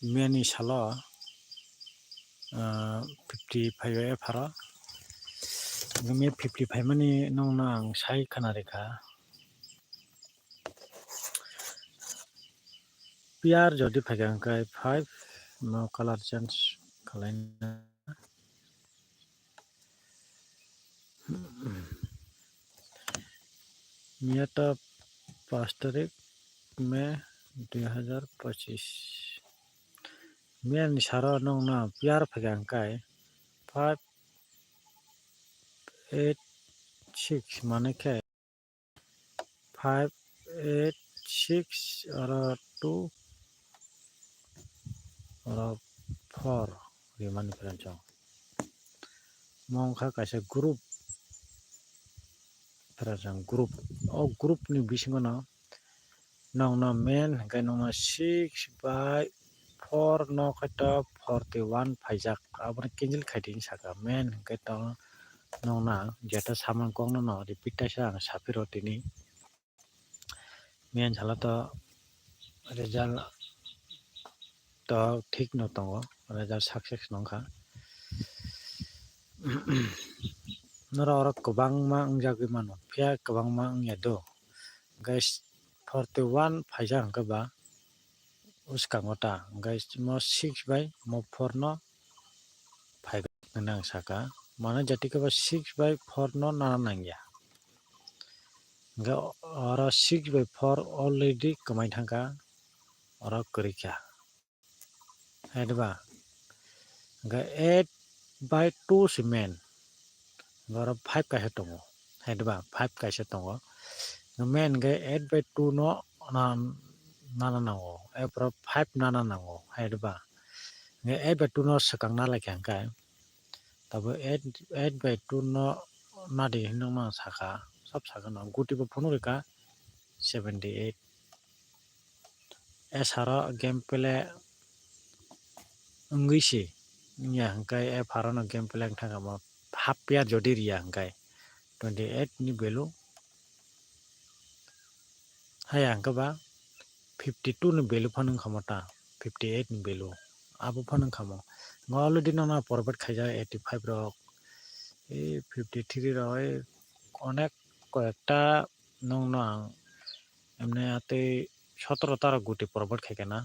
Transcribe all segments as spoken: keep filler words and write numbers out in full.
Miyani salo, ah, fifty phaibai apharo. Hwnkhe miya fifty phaimani nokno ang sai khwna rikha. P R jodi phaikha hwnkhe five no color change khlaina. Miya ta pash tarik May dui hazar pochis. Miyani saro nokno P R phaikha hwnkhe five eight six mane khe five eight six oro two oro four rimani pherang chong. Mo wngkha kaisa group, pherang chong group. O group ni bisingo no nokno main hwnkhe nokno six by four no khe to forty one phaijak, abono cancel khai di hinwi sakha. Main hwnkhe to nokna jeta samung kokno no repeat taisa ang saphiro tini. Main salo to result to thik no tongo, result success no wngkha. Norok oro kwbangma wngjagwi mano, phiya kwbangma wngya do. Hwnkhe forty one phaijak hwnkhe ba bwskango ta, hwnkhe mo six by mo four no phaigwi nang saka. Mane jati khe ba six by four no nana nangya. Hwnkhe oro six by four already kwmai thangkha, oro kwrwikha. Hai diba? Hwnkhe eight by two se main. Hwnkhe oro five kaisa tongo. Hai diba? Five kaisa tongo. Main hwnkhe eight by two no na-, nana nango. Eporo five nana nango. Hai diba? Hwnkhe eight by two no swkang na laikha hwnkhe. Tabuk eight, eight by two no nadi hinwi nokno ang sakha. Sab sakha no. Guti bo phunuk rikha seventy eight. Esaro game play wngwi se wngya hwnkhe, epharo no game play wngthangkha mo half player jodi riya hwnkhe twenty eight ni value haya hwnkhe ba fifty two ni value phano wngkha mo ta, fifty eight ni value abo phano wngkha mo. Already nono provide khaijak eighty five rok, e fifty three rok, e onek koyekta nokno ang emne atwi sotoro ta rok guti provide khaikha na.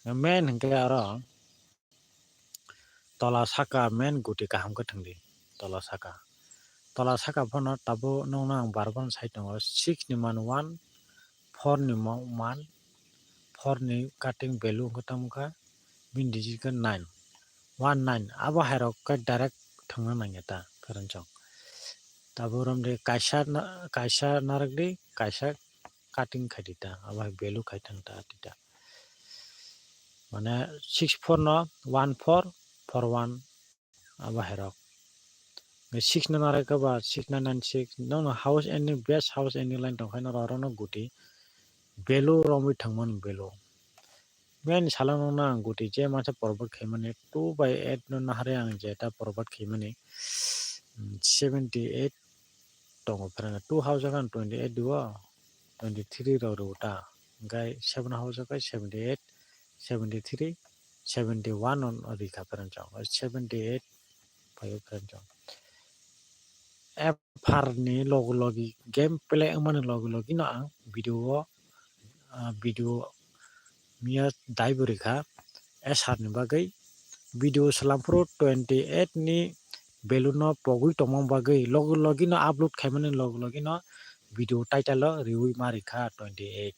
Main hwnkhe aro tola saka main guti kaham khe thwngdi, tola saka. Tola saka phano tabuk nokno ang bar bar sai tongo, six ni man one, four ni mo-, man, four ni cutting value wngkha tamo kha, bini digit khe nine, one nine, abo hai rok khe direct thwngna nangya ta pherang chong. Tabuk romdi kaisa na-, kaisa narwkdi, kaisa cutting khaidi ta, abo hai value khai thang ta tita. Mane six four no one four four one abo hai rok. Six no narwkha ba six nine nine six, nokno house ending, best house ending line tongkha norok oro no guti value romwi thangmani value. Bini salo nokno ang guti je masa provide khaimani two by eight no naharwi ang jeta provide khaimani, mm, seventy eight tongo pherana two house khan twenty eight dio, twenty three rok rw ta, hwnkhe seven house khe seventy eight, seventy three, seventy one no rikha pherang chong, seventy eight phaio pherang chong. Ephar ni logi logi game play wngmani logi logi no ang video o, ah, video miya daibo rikha, esar ni bagwi video swlam phuru twenty eight ni value no pogwi tongma bagwi logi logi no upload khaimani logi logi no video title o riwi ma rikha twenty eight.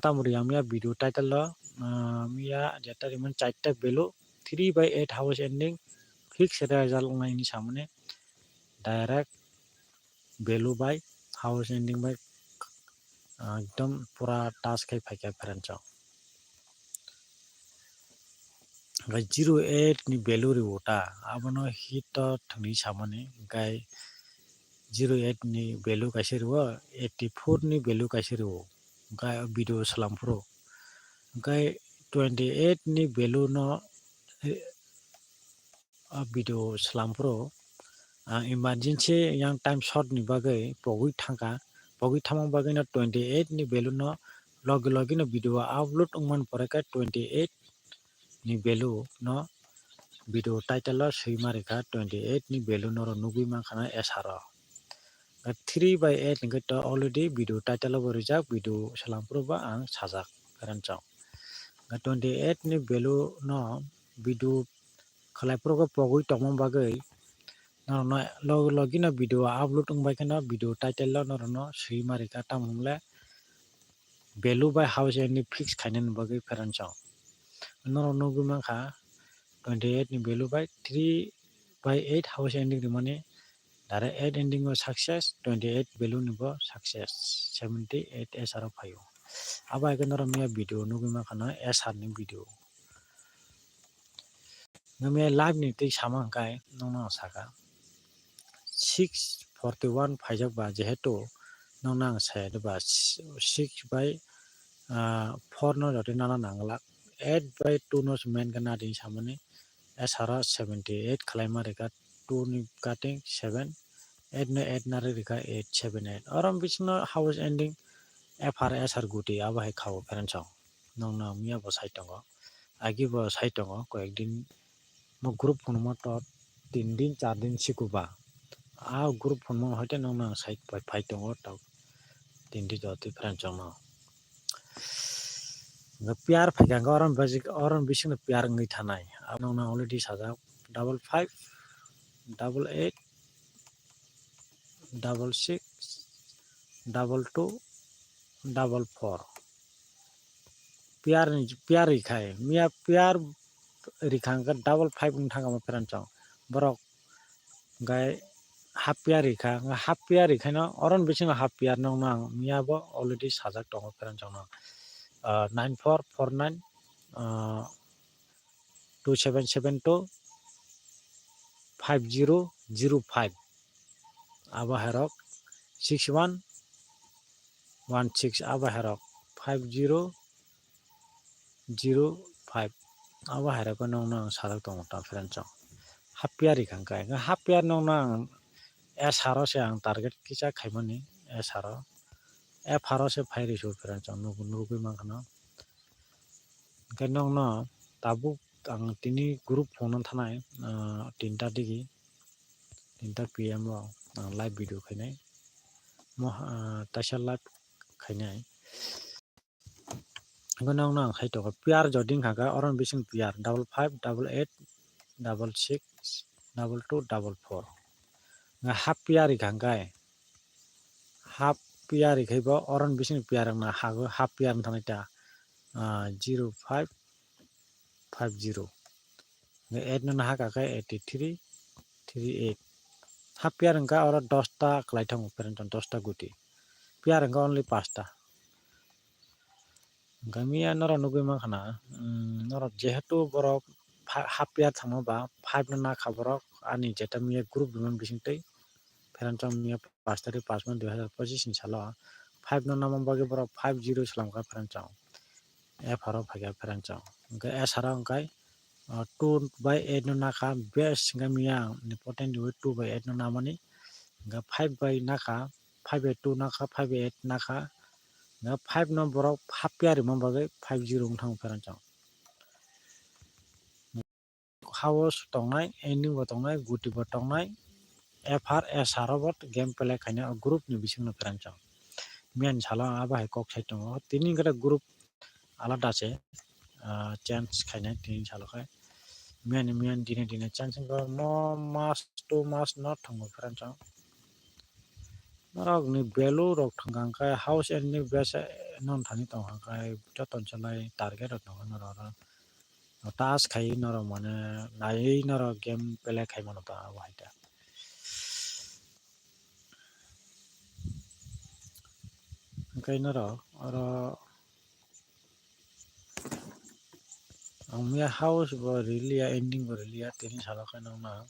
Tamo riya miya video title o, ah, miya jeta rimani charta value three by eight house ending fix result wngnai hinwi samani direct value by house ending by, ah, ekdom pura touch khai phaikha pherang chong. Hwnkhe zero eight ni value rw ta, abono hit o thwngwi samani, hwnkhe zero eight ni value kaisa rw, eighty four ni value kaisa rw, hwnkhe video swlam phuru, hwnkhe twenty eight ni value no, eh, o video swlam phuru ang emergency yang time short ni bagwi pogwi thangkha, pogwi thangma bagwi no twenty eight ni value no logi logi no video upload wngmani pore khe twenty eight ni value no video title o swi ma rikha, twenty eight ni value norok nugwi mankha na S R o. Three by eight hwnkhe to already video title o bo rijak, video salam phuru ba ang sajak pherang chong. Twenty eight ni value no video khlai phuru khe pogwi tongma bagwi norokno logi logi no video upload wngbai kheno video title o norokno swi ma rikha, tamo hwnle value bai house ending fix khainani bagwi pherang chong. Norok nugwi mankha twenty eight ni value bai three by eight house ending rimani, direct eight ending o success, twenty eight value ni bo success, seventy eight S R o phaio. Abo hai khe norok miya video nugwi mankha na S R ni video. Nang miya live ni twi sama hwnkhe nokno ang sakha six forty one phaijak ba, jehetu nokno ang saya de ba six by four no jotoi nana nang glak, eight by two no se main khe nadi samani. S R o seventy eight khlai ma rikha, two ni cutting seven, eight no eight nari rikha eight seven eight. Oro bisingno house ending F R S R guti abo hai khao pherang chong. Nokno miya bo sai tongo, agi bo sai tongo, koyek din mo group phunukma to tin din char din sikuba. A group phunukma hoite nokno ang sai phai tongo, tok tin din jotoi pherang chongno. Hwnkhe player phaikha hwnkhe oro basic, oro bisingno player wngwi thanai. Abo nokno already sajak double five, double eight, double six, double two, double four. Player ni, player rikhai, miya player rikha hwnkhe double five wng thangkha mo pherang chong. Borok hwnkhe half player rikha, hwnkhe half player rikhaino oro ni bisingo half player nokno ang miya bo already sajak tongo pherang chongno. Ah, nine four four nine, ah, two seven seven two five zero zero five. Abo hai rok six one one six, abo hai rok five zero zero five. Abo hai rok no ang sajak tongo ta pherang chong. Half player rikha hwnkhe, hwnkhe half player nokno ang S R o se ang target kisa khaimani, S R o. F R o se phai rw su pherang chong, nuk-, nugwi mankha no. Hwnkhe nokno tabuk ang tini group phunukna thanai, ah, tinta digi, tinta P M o ang live video khainai. Mo, ah, taisa live khainai. Hwnkhe nokno ang sai tongo, player jodi wngkha khe oro bising player double five, double eight, double six, double two, double four. Nga half player rikha hwnkhe, half player rikhai bo oro bising player wngna hago, half player wng thangwi ta, ah, zero five five zero. Hwnkhe eight no nahaka khe eighty three three eight. Half player wngkha oro dosta kwlai thango, pherang chong dosta guti. Player wngkha only pasta. Hwnkhe miya norok nugwi mankha na, mm, norok jehetu borok pha-, half player thangma ba five no nakha borok, ani jeta miya group rimani bisingtwi pherang chong miya pash tarikh pash month dui hazar pochis ni salo five no namani bagwi borok five zero swlamkha pherang chong. F R o phaikha pherang chong. Hwnkhe S R o hwnkhe, ah, two by eight no nakha, best hwnkhe miya ni poten riwi two by eight no namani. Hwnkhe five by nakha, five by two nakha, five by eight nakha. Hwnkhe five no borok half player rimani bagwi five zero wng thango pherang chong. House tongnai, ending bo tongnai, guti bo tongnai, F R S R o bo game play khainai o group ni bisingno pherang chong. Miya ni salo ang abo hai kok sai tongo. Tini hwnkhe group alada se, ah, change khainai tini salo khai. Miya ni, miya ni dine dine change wngkha, mo mas two mas no thango pherang chong. Norok ni value rok thangkha hwnkhe house ending base non thani tongkha hwnkhe joto ni salai target rok tongkha norok oro. Touch khai norok mane naiwi norok game play khai mano ta abo hai ta. Hwnkhe norok oro ang miya house bo riliya, ending bo riliya, tini salo khe nokno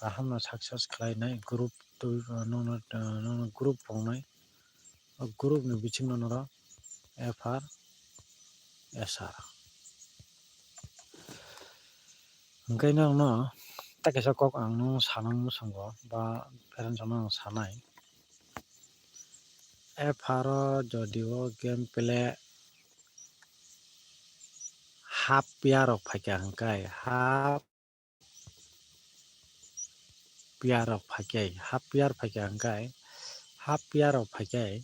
kaham no success khlai nai group twi, nokno, nokno group tongnai. O group ni bisingo norok F R S R. Hwnkhe nokno tei kaisa kok ang nokno sanang muchungo ba parents rokno ang sanai. Apharo jodi o gameplay half player rok phaikha hwnkhe, half player rok phaikhe, half player phaikha hwnkhe, half player rok phaikhe,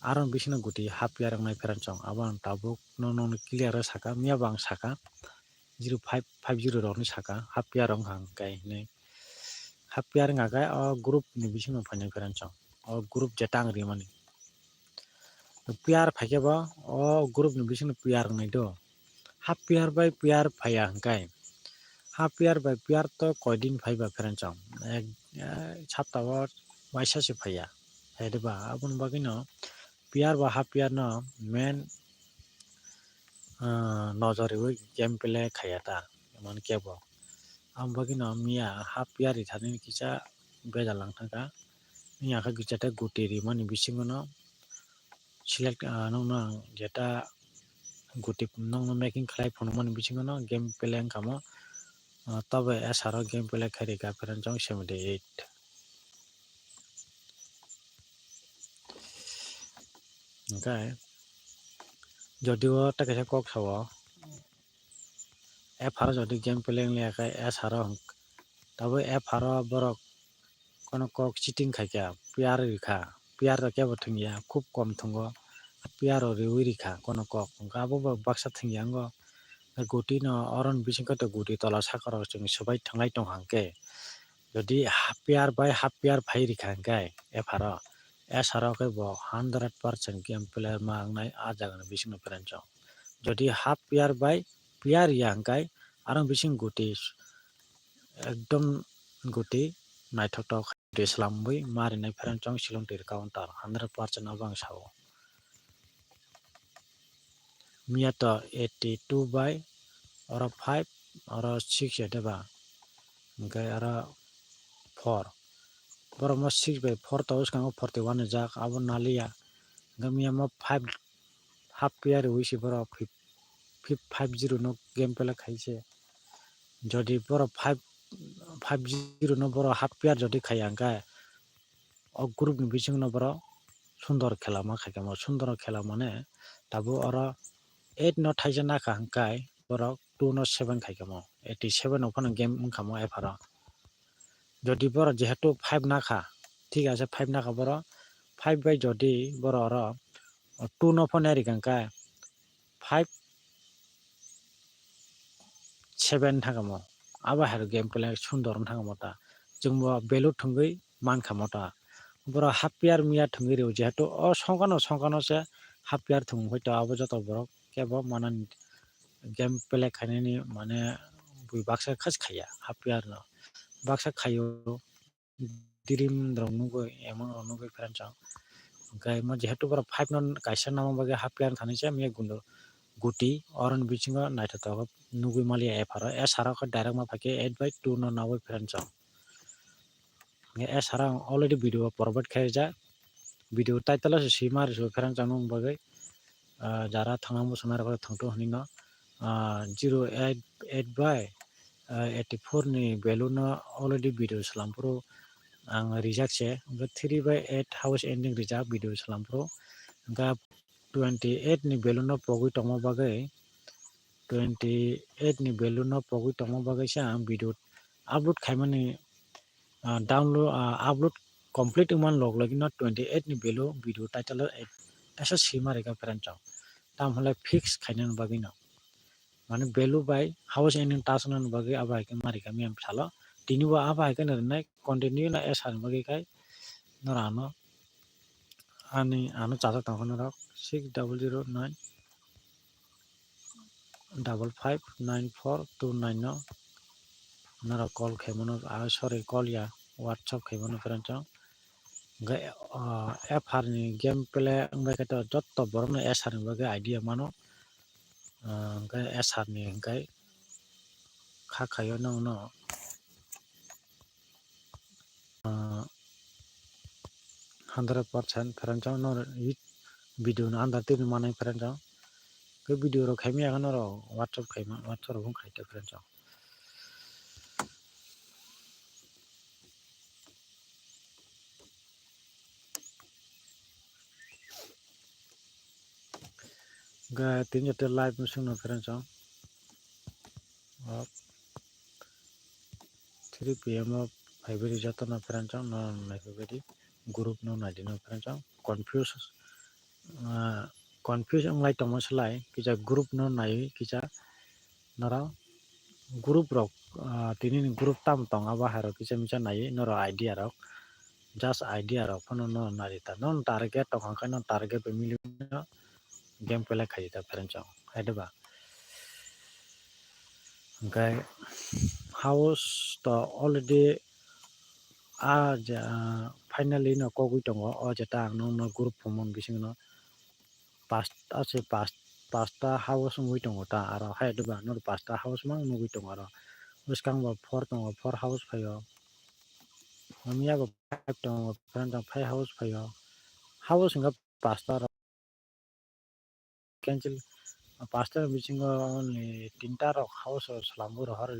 aro bisingno guti half player wngnai pherang chong. Abo ang tabuk no, no, no clear o saka, miya bo ang saka, zero five five zero rokni saka, half player wngkha hwnkhe hinwi. Half player wngkha khe o group ni bisingo phainai pherang chong. O group jeta ang rimani. Player phaikhe bo o group ni bisingo player wngnai do. Half player bai player phaiya hwnkhe. Half player bai player to koidin phaiba pherang chong. Ek, eh, sapta o waisa se phaiya. Hai diba, aboni bagwi no player ba half player no main, ah, nojor riwi gameplay khaiya ta, emon kebo. Aboni bagwi no miya half player ri thani kisa bejal lang thangkha. Miya khe kisa tei guti rimani bisingo no select, ah, nokno ang jeta guti nokno making khlai phunukmani bisingo no gameplay wngkha mo. Ah, tobo S R o gameplay khairika pherang chong seventy eight. Hwnkhe jodi o tei kaisa kok sao, F R o jodi gameplay wngya khe S R o hwn-, tabuk F R o borok kono kok cheating khaikha, player rikha, player rok kebo thwngya, khub kom thwngo, player rok riwi rikha kono kok, hwnkhe abo bo baksa thwngya wngo. Guti no oroni bisingkhe to guti tola saka rok chwng swbai thwnglai tongkha hwnkhe, jodi half player bai half player phai rikha hwnkhe F R o, S R o khe bo hundred percent game player ma wngnai a jagani bisingo pherang chong. Jodi half player bai player ya hwnkhe arong bising guti ekdom guti naithokthok de slamwi marinai pherang chong silong tir counter hundred percent abo ang sao. Miya to eighty two bai oro five, oro six ya deba, hwnkhe oro four. Borok mo six bai four to bwskango forty one rijak, abo naliya. Hwnkhe miya mo five half player riwi se borok fif-, fif-, five zero no game play khai se. Jodi borok five, five zero no borok half player jodi khaiya hwnkhe, o group ni bisingo no borok sundor khela ma khaikha mo. Sundor khela mane tabuk oro eight no thaisa nakha hwnkhe borok two no seven khaikha mo. Eighty seven o phano game wngkha mo F R o. Jodi borok jehetu five nakha, thik ase five nakha borok, five bai jodi borok oro two no phano rikha hwnkhe five seven thangkha mo. Abo hai rok game play sundor wng thangkha mo ta. Chwng bo value thwngwi mankha mo ta. Borok half player miya thwngwi rw jehetu o songkano songkano se half player thwng wngkhe to abo joto borok kebo manani game play khainani mane bui baksa khe khaiya half player no. Baksa khaio. Dream rok nugwi, emon rok nugwi pherang chong. Hwnkhe mo jehetu borok five no kaisa nangma bagwi half player thani se miya gundo guti oroni bisingo naithotok nugwi maliya F R o, S R o khe direct ma phaikhe eight by two no nagwi pherang chong. Hwnkhe S R o ang already video provide khaijak, video title o se sima rwswi pherang chong nung bagwi, ah, jara thangna muchung nai rok thangto hwnwi no, ah, zero eight eight by, ah, eighty four ni value no already video salam phuru ang rijak se, hwnkhe three by eight house ending rijak video salam phuru, hwnkhe twenty eight ni value no pogwi tongma bagwi, twenty eight ni value no pogwi tongma bagwi se ang video upload khaimani, ah, download, ah, upload complete wngmani log logino twenty eight ni value video title o teisa sima rikha pherang chong. Tamo hwnle fix khainani bagwino. Mane value bai house ending touch nani bagwi abo hai khe ma rikha miyam salo. Tini bo abo hai khe no rinai continue no S R ni bagwi khai norok ano ani ano chajak tong khe norok six double zero nine double five nine four two nine no norok call khaimano, ah, sorry, call ya, WhatsApp khaimano pherang chong. Hwnkhe, ah, F R ni game play wngbai khe to jotto borok no S R ni bagwi idea mano. Ah, hwnkhe S R ni hwnkhe kha khaio no, no, ah, hundred percent pherang chong no, video no under twi manai pherang chong. Khe video rok khaimaya khe norok WhatsApp khaima, WhatsApp rok khai ta pherang chong. Ga tini joto live no sung no friends o. Three P M o phaibaidi joto no friends o no naiphaibaidi group no naidi no friends o confuse, ah, confuse wng lai tongma slai kisa group no nai kisa noro group rok, ah, tini ni group tam tong abo hai rok kisa misa nai noro idea rok just idea rok phano no nari ta non target tong kha khe non target bai mili no game play khai ta friends o hai de ba. Hwnkhe house to already a je, ah, finally no kogwi tongo o jeta ang nokno group phumon bisingno pasta se pas-, pasta house wngwi tongo ta aro hai de ba noro pasta house mang nugwi tongo aro bwskango four tongo four house phaio. Hamya bo five tongo friends o five house phaio house hwnkhe pasta rok cancel pasta ni bisingo only tinta rok house o swlamwi rohor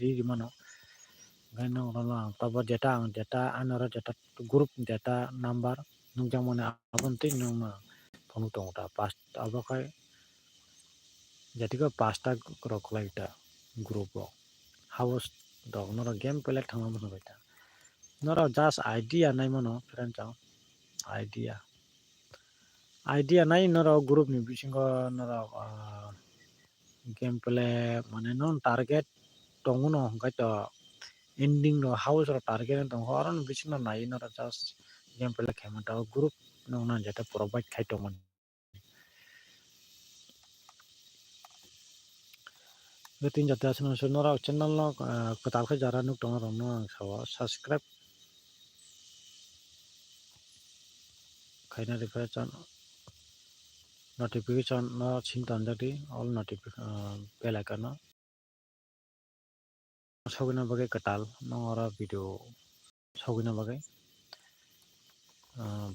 ri rimano. Hwnkhe nokno ang tobo data ang data anoro data group data number nukjakmani aboni twi nokno phunuk tongo ta pasta abo khai jatiko pasta rok khwlai ta group o house rok norok game play thangma muchung bai ta norok just idea nai mano friends o idea. Idea nai norok group ni bisingo norok, ah, game play mane non target tongo no hwnkhe to ending no house rok target wng tongkha oro ni bisingo nai norok just game play khaimani ta o group nokno jeta provide khai tongmani. Tini jati aswk norok channel no, ah, kwtal khe jara nuk tongo rok no ang sao subscribe khaina rikha chan notification no sing tonjak di all notification, ah, bell icon no sogwina bagwi kwtal no oro video sogwina bagwi, ah,